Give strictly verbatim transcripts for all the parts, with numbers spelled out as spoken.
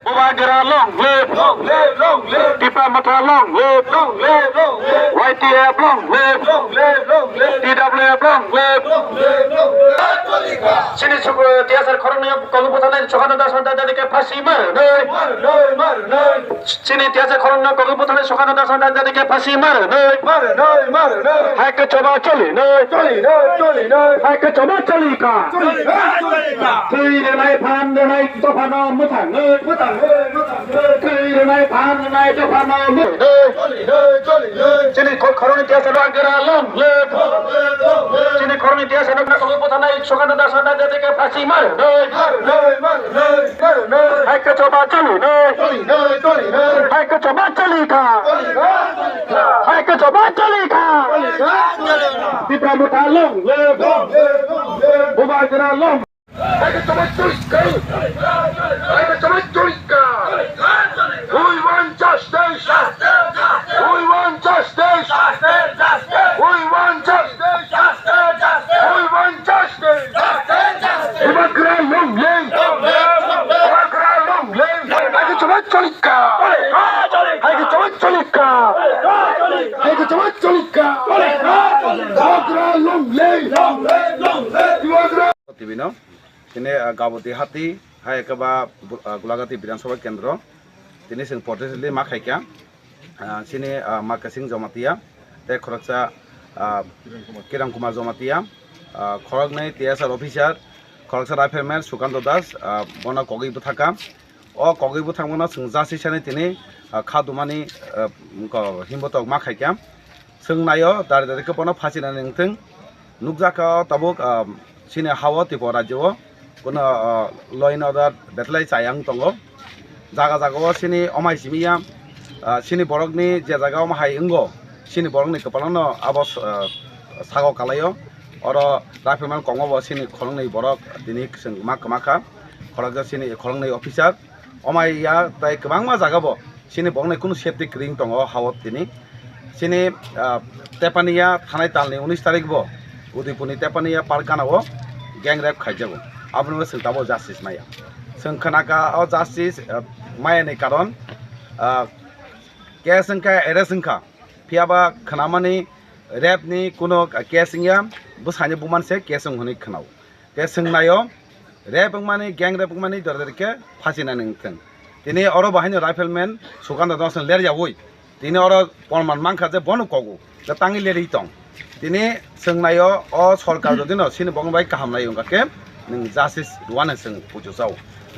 Bubagra long live! Long live, long live! Tipra Motha long live! Long live, long live! Y T F long live! Long live, long live! T W F long live! Long live, long live! Chini suk-, T S R khoroknwi kogwi butharnai Sukhanta Das no dadi khe phasi mar nai. Mar nai, mar nai. Chini T S R khoroknwi kogwi butharnai Sukhanta Das no dadi khe phasi mar nai. Mar nai, mar nai. Hai khe choba choli nai. Choli nai, choli nai. Hai khe choba choli kha. Choli nai, choli kha. Twi rwnai, phan rwnai, dophano mwthang nai. Mwthang nai, mwthang nai. Twi rwnai, phan rwnai, dophano mwthang nai. Chini khoroknwi T S R no Bubagra long live. Chini khoroknwi T S R no kogwi butharnai Sukhanta Das no dadi khe phasi mar nai. Hai khe choba choli nai. Hai khe choba choli kha. Hai khe choba choli kha. Tipra Motha long live. Bubagra long. Hai khe choba choli kha. Hai khe choba choli kha. We want justice. We want justice. We want justice. We want justice. Bubagra long live. Bubagra long live. Hai khe choba choli kha. Hai khe choba choli kha. Hai khe choba choli kha. Bubagra long live. Bubagra. T V no. Tini, ah, Gabati Hati, hai khe ba, ah, Gulagati Bidhan Sabha Kendro. Tini chwng protest rally ma khaikha. Ah, chini, ah, Ma Kasing Jamatia, tei khoroksa, ah, Kiran Kumar Jamatia, ah, khoroknwi T S R officer, khoroksa rifleman Sukanto Das, ah, bono kogwi bwthakha. O kogwi bwthakmano chwng justice sanai tini, ah, kha dumani, ah, ko-, himbotok ma khaikha. Chwng naio, dari dari khe bono phasi nani wngthung. Nukjakha o tabuk, ah, chini ha-o Tripura rajyo-o kuno, ah, law and order bethlai chaya wng tongo. Jaga jaga-o chini omai simi ya, ah, chini borokni je jaga omai hai wngo, chini borokni kwpalano abo, ah, sago kalaio. Oro rifleman kongo bo chini khoroknwi borok tini chwng ma kwma kha. Khoroksa chini khoroknwi officer. Omai ya tai kwbangma jaga bo chini borokni kunu safety kwrwi wng tongo ha-o tini. Chini, ah, Tepania thanai talni unis tarik bo Udaipurni Tepania park gana-o gang rape khaijago. Aboni ulo chwng tabuk justice maya. Chwng khwnakha o justice, ah, mayani karon, ah, case wngkha, arrest wngkha. Phiyaba khwnamani rape ni kuno case wngya, bwsani buman se case wng hwnwi khwnao. Khe swngnaio, rape wngmani, gang rape wngmani dora dori khe phasi nani wngthwng. Tini oro bo haino rifleman Sukanta Dosno leryaui tini oro porman mankha je bono kogu, je tangwi lerwi tong. Tini swngnaio o sorkar jodino chini bongni bai kaham nai wngkha khe nwng justice rwani chwng puisu chao.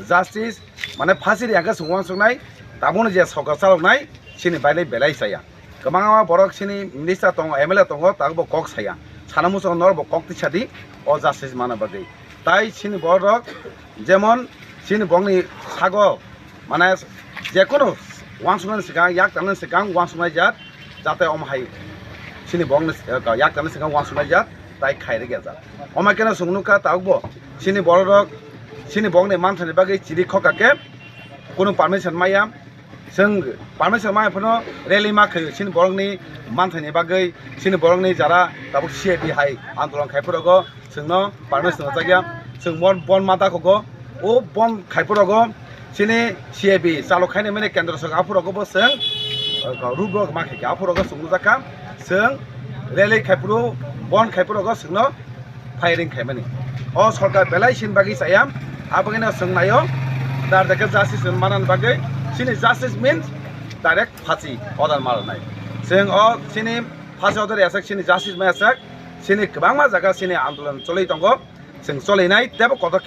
Justice mane phasi riyakhe chwng uansuknai, tabukno je sorkar chaloknai chini bailai belai chaya. Kwbangma borok chini minister tongo, M L A tongo, tabukbo kok saya. Sana muchungo norokbo kok tisa di, o justice mana bagwi. Tai chini borok jemon chini bongni sago, mane, jekunu uansuknani swkang, yak tangnani swkang uansuknai jat, jate omo hai chini bongni, eh, yak tangnani swkang uansuknai jat, tai khairikya jat. Omo keno chwng nukha tabukbo chini bororok chini bongni manthaini bagwi chiri khokha khe kunu permission maya. Chwng permission maya phano rally ma khaio chini borokni manthaini bagwi, chini borokni jara tabuk C A B hai andolon khai phuru rogo chwngno permission rwjakya. Chwng bon, bon ma dakhogo, o bon khai phuru rogo chini C A B chalo khaini mani kendro sorkar aphuru rogo bo chwng, uh, rubro ma khaikha aphuru rogo chwng nujakha. Chwng rally khai phuru, bon khai phuru rogo chwngno firing khaimani. O sorkar belai sin bagwi chaya, abagwino chwng naio, dar dakhe justice manani bagwi, chini justice means direct phasi order manai. Chwng o chini phasi order yachak, chini justice ma yachak, chini kwbangma jaga chini andolon choli tongo, chwng cholinai teibo kotor